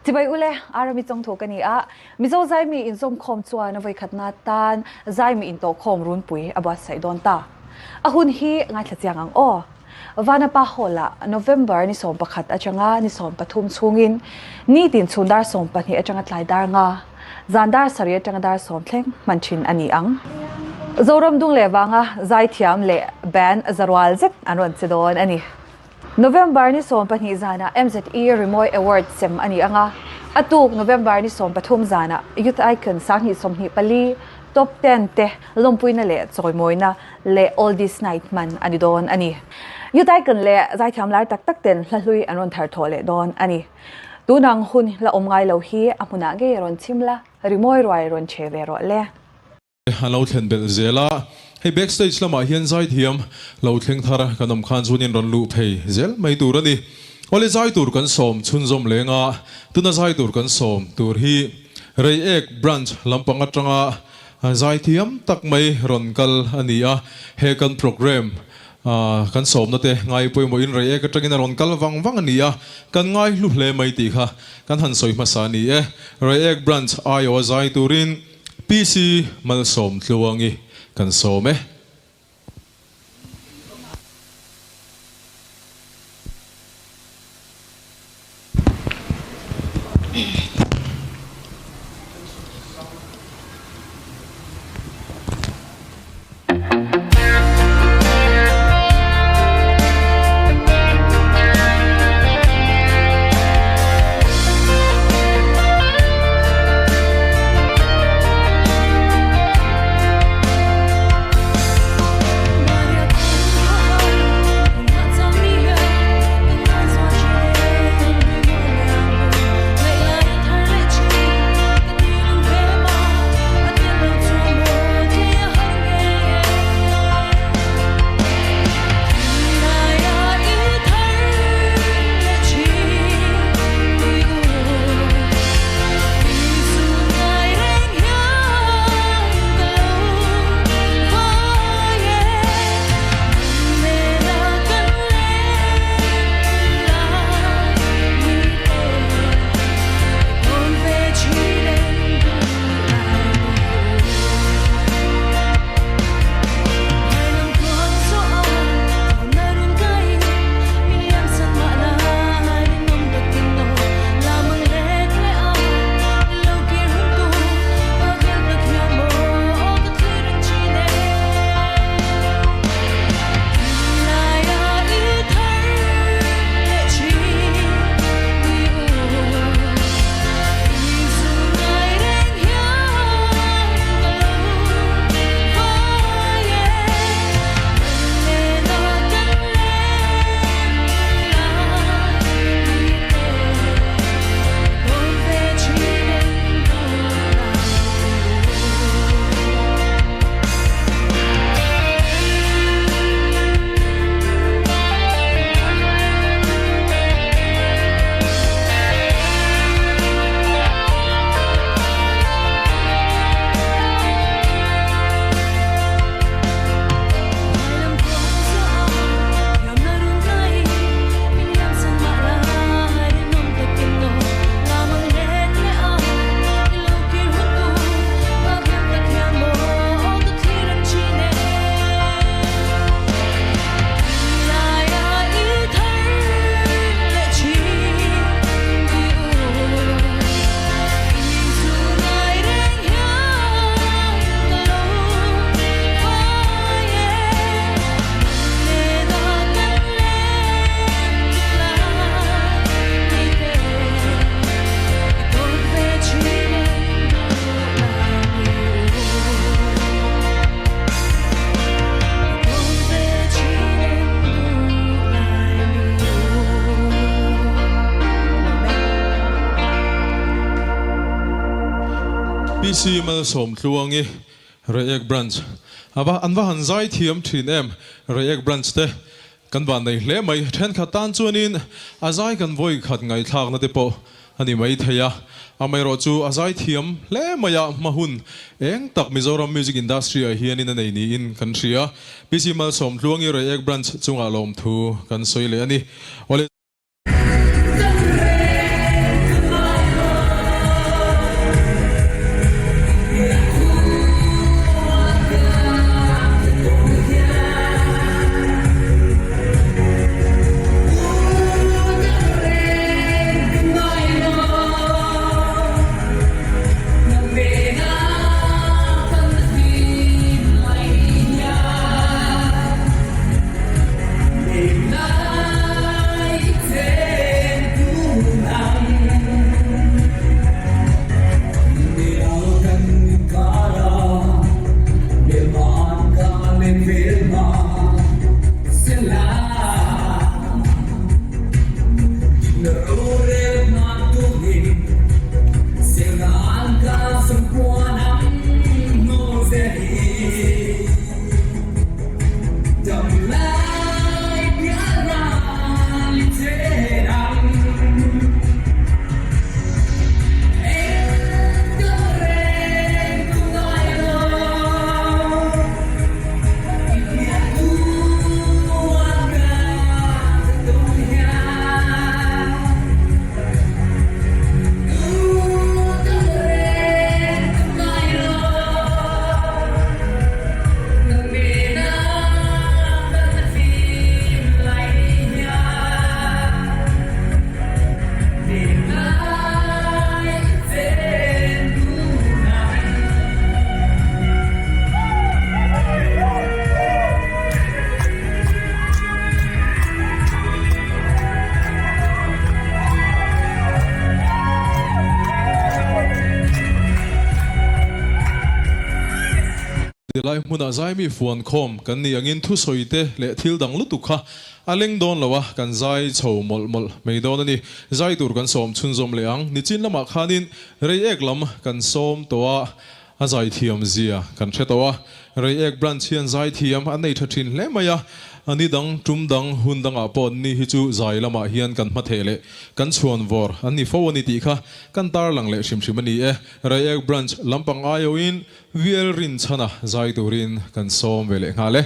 Chibai ule, Arami Chawngthu ka ni a, Mizo zaimi inzawmkhawm chuan a vawikhatna tan zaimi intawhkhawm runpui a buatsaih dawn ta. A hun hi ngaithla chiang ang aw. Vanapa Hall-ah November ni 11 atanga ni 13 chhungin nitin chhun dar 12 atanga tlai dar nga, zan dar sarih atanga dar sawm thleng hman thin a ni ang. Zoram dung leh vanga zaithiam leh band zarual zet an rawn che dawn a ni. November ni 12 zanah MZE Rimawi Award sem a ni ang a, a tuk November ni 13 zanah Youth Icon 2024 Top Ten te lawmpuina leh chawimawina leh Oldies Night hman a ni dawn a ni. Youth Icon leh zaithiam lar tak tak ten hla hlui an rawn thar thawh leh dawn a ni. Tunang hun la awm ngai lo hi a hmunah ngei rawn chim la, rimawi ruai rawn che ve rawh le. A lo thlen belh zel a, hei backstage lamah hian zaithiam lo thleng thar kan awm khan chuanin rawn luh phei zel mai tur a ni. Awle zai tur kan sawm chhunzawm leng a, tuna zai tur kan sawm tur hi Reiek branch lampang atanga zaithiam tak mai rawn kal a ni a, he kan programme kan sawmna te ngai pawimawhin Reiek atangin a rawn kal vang vang a ni a, kan ngai hlu hle mai tih kha kan han sawi hmasa a ni e. Reiek branch aiawha zai turin PC Malsawm Tluangi kan sawm e. PC Malsawm Tluangi, Reiek Branch a va an va han zai thiam thin em Reiek Branch te kan van nei hle mai. Thenkhat tan chuanin a zai kan vawi khat ngaihthlakna te pawh a ni mai thei a, amaherawh chu a zai thiam hle mai a, hma hun eng tak Mizoram music industry ah hianin a nei niin kan hria. PC Malsawm Tluangi Reiek Branch chungah lawmthu kan sawi leh a ni. Awle. Helai hmunah zaimi fuan khawm kan nih angin thusawi te leh thil dang lutuk kha a leng dawn lo a, kan zai chho mawlh mawlh mai dawn a ni. Zai tur kan sawm chhunzawm leh ang. Nichin lamah khanin Reiek lam kan sawm tawh a, a zaithiam zia kan hre tawh a. Reiek branch hian zaithiam an nei tha thin hle mai a, ni dang, tum dang, hun dangah pawh ni hi chu zai lamah hian kan hmatheh leh kan chhuan vawr an ni fo a ni tih kha kan tarlang leh hrim hrim a ni e. Reiek branch lampang aiawhin VL Rinchhana zai turin kan sawm ve leh nghal e.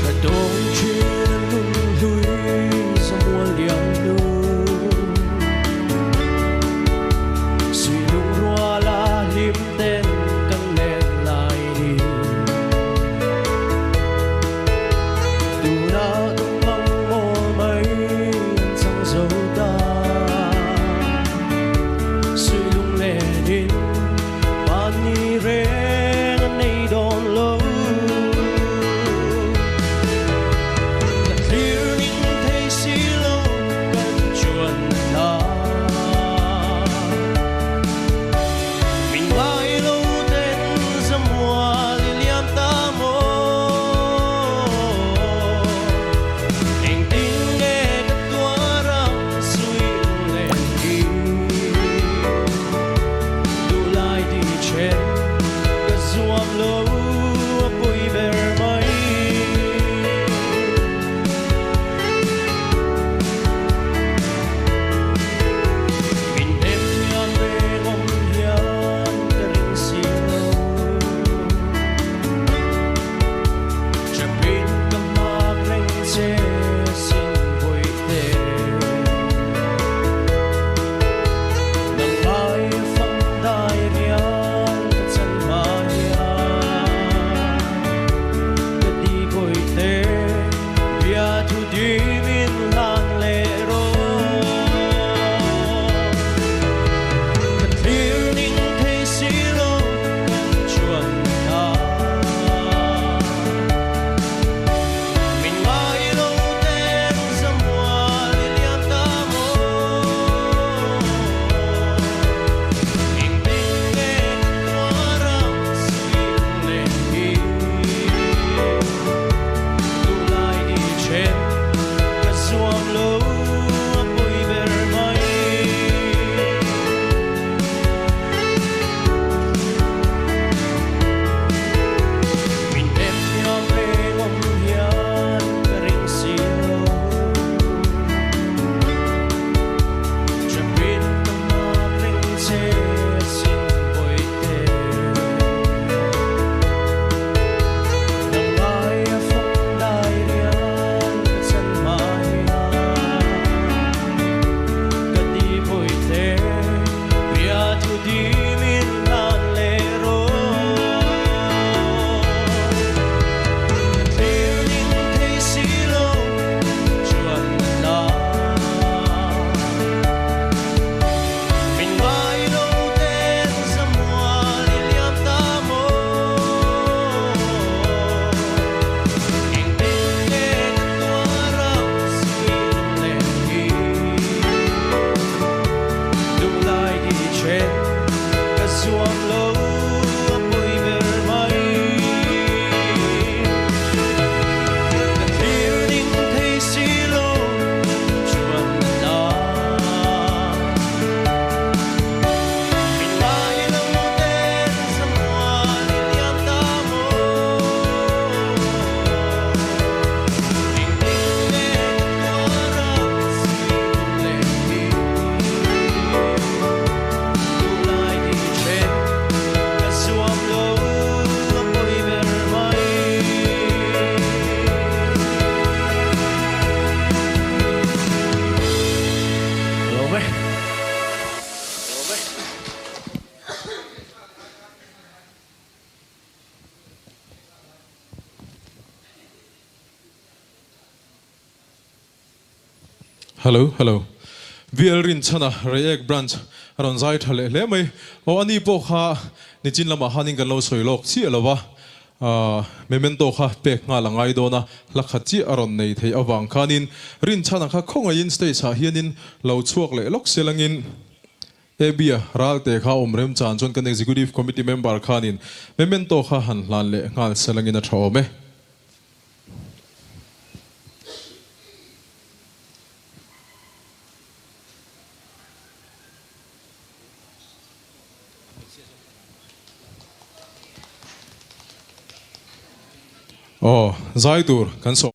Ka dawng thin a nunhlui samual liam hnu. Hello hello. VL Rinchhana Reiek Branch a rawn zai tha leh hle mai. Aw ani pawh kha nichin lamah khanin kan lo sawi lawk chiah lo va, memento kha pek nghal a ngai dawn a, hla khat chiah a rawn nei theih avang khanin Rinchhana kha khawngaihin stage ah hianin lo chhuak leh lawk selangin Abby-a Ralte kha awm remchan chuan kan Executive Committee member khanin memento kha han hlan leh nghal selangin a tha awm e. Aw, zai tur kan sawm.